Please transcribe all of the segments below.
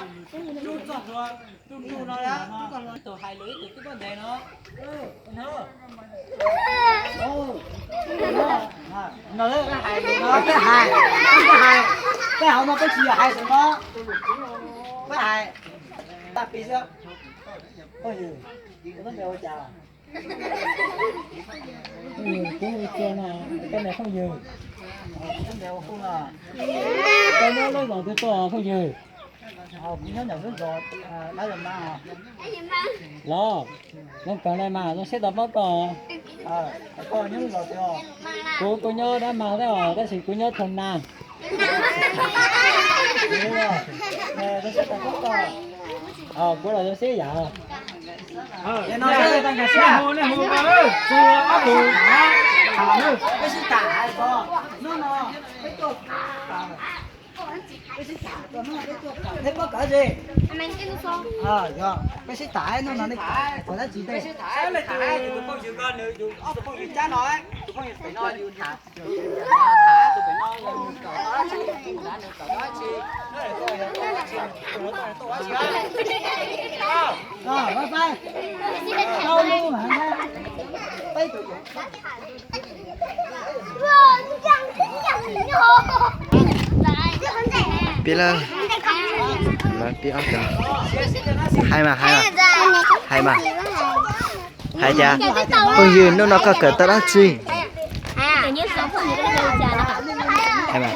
Ib tug hais lus ib tug twb koj ntes no. No, peb hais, peb hais, peb hais no peb tsis yog hais xwb no. Peb hais tag pis xwb. Phooj ywg, koj ntes ua cas? Phooj ywg, kuv hu Txia no, koj ntes phooj ywg. Koj nyob lub zos twg tuaj phooj ywg? Kuv nyob ntawm lub zos Dab Mas. Los, zoo kawg li mas zoo siab tau paub koj. Kuv kuj nyob Dab Mas thiab os, tab sis kuv nyob Thoj Nas. Kuv los zoo siab yam. Peb sib tham ib hnub no nej tham qhov dab tsi tej? Tus phooj ywg ko nws yus ob tug phooj ywg cab no, tus phooj ywg pem no yus tham, tham tus pem no yog nws kawm dab tsi, nws kawm dab tsi, nws tuaj dab tsi, nws tuaj dab tsi. Peb lawm, lawv pib ob tug. Hais mas, hais mas, hais mas. Hais tias, phooj ywg, hnub no koj kawm tau dab tsi? Hais mas, hais mas.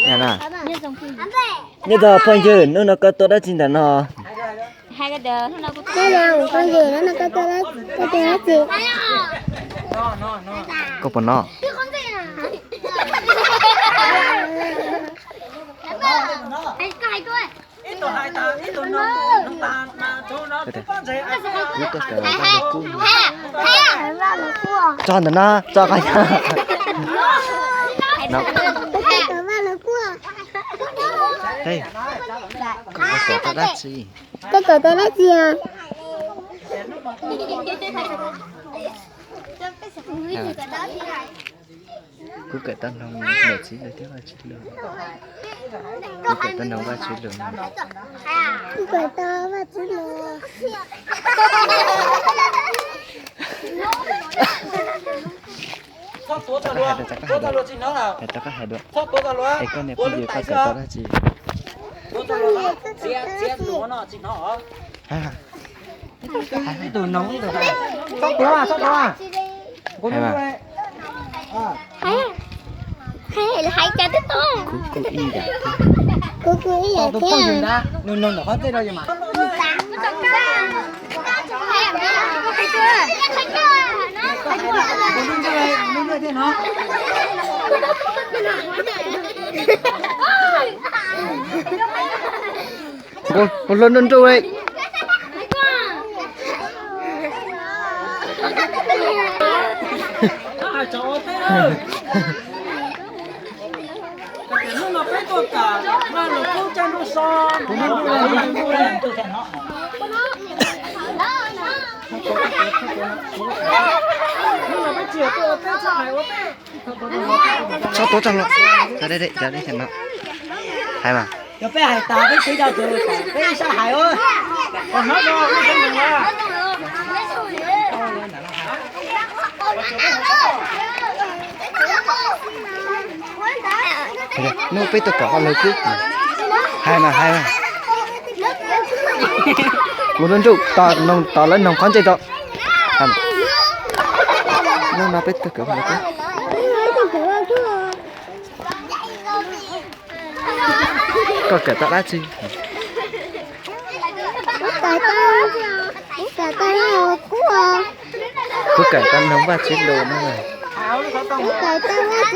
Hais mas. Nyob zoo phooj ywg, hnub no koj tuaj dab tsi ntawm no? Phooj ywg, hnub no koj tuaj dab tsi? Koj puas nov? Tso ntawm no, tso qhov no. Koj kawm tau dab tsi? Koj kawm tau dab tsi? Kuv kawm tau noog niam txiv lus thiab Vajtswv lus. Kuv kawm tau noog Vajtswv lus. Kuv kawm tau Vajtswv lus. Hais rau koj hais dua. Es koj niam phooj ywg koj kawm tau dab tsi? Hais mas. Hais mas. Hais mas. Hais, hais cas twb tau. Kuv kuj ib yam thiab. Kuv kuj ib yam thiab. Ua hlo nruj nruj li. Txhob tuav tag los, cov deb deb, cov deb deb no. Hais mas. Yog peb hais tas peb txiv rau tus, peb sab hais os. Hnub peb tuaj kawm Vaj Lug Kub. Hais mas, hais mas. Mus nruj nruj, tos noog, tos lawv noog qhov ntsej rau. Hnub no peb tuaj kawm Vaj Lug Kub. Koj kawm tau dab tsi? Kuv kawm tau, kuv kawm tau Vaj Lug Kub. Kuv kawm tau noog Vajtswv lus no. Kuv kawm tau Vajtswv lus.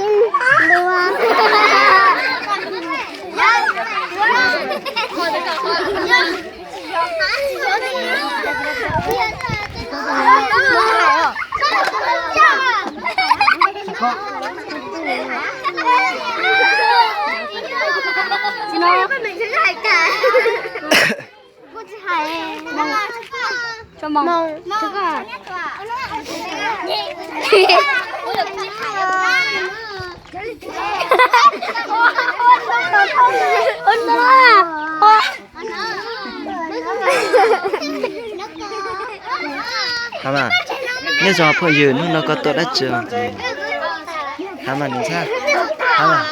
Tsis no. Kuv tsis hais. Tso moo. Moo. Hab mas, nyob zoo phooj ywg, hnub no koj tuaj dab tsi? Hab mas, nws txhab, hab mas,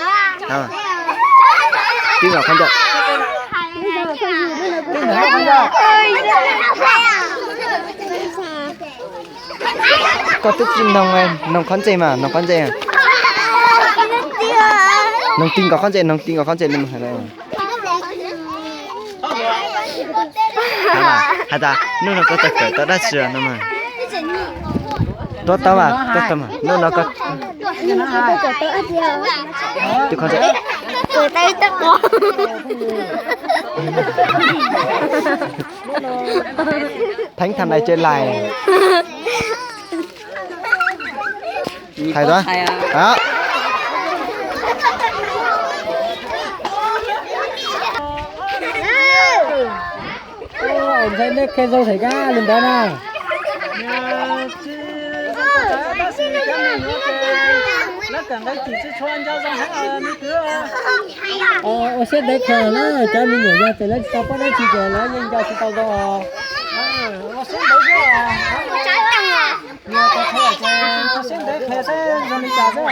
hab mas, tib nkaus qhov ncauj. Koj twb tsis noog, noog qhov ntxeg mas, noog qhov ntxeg. Noog tib nkaus qhov ntxeg, noog tib nkaus qhov ntxeg li mas hais. Hais tas hnub no koj tau kawm tau dab tsi no mas. Tuab tau mas, tuab tau mas, hnub no koj twb kho Theeb tham nais ces lais. Hais tau. Ntshai nej qhia zoo thaum kab li ntawd na. Ua siab ntev kawg na, cov me nyuam yog tias lawv tsis tau paub dab tsi ces lawv yeej nco tsis tau zoo os. Ua siab ntev qhia seb zoo li cas xwb.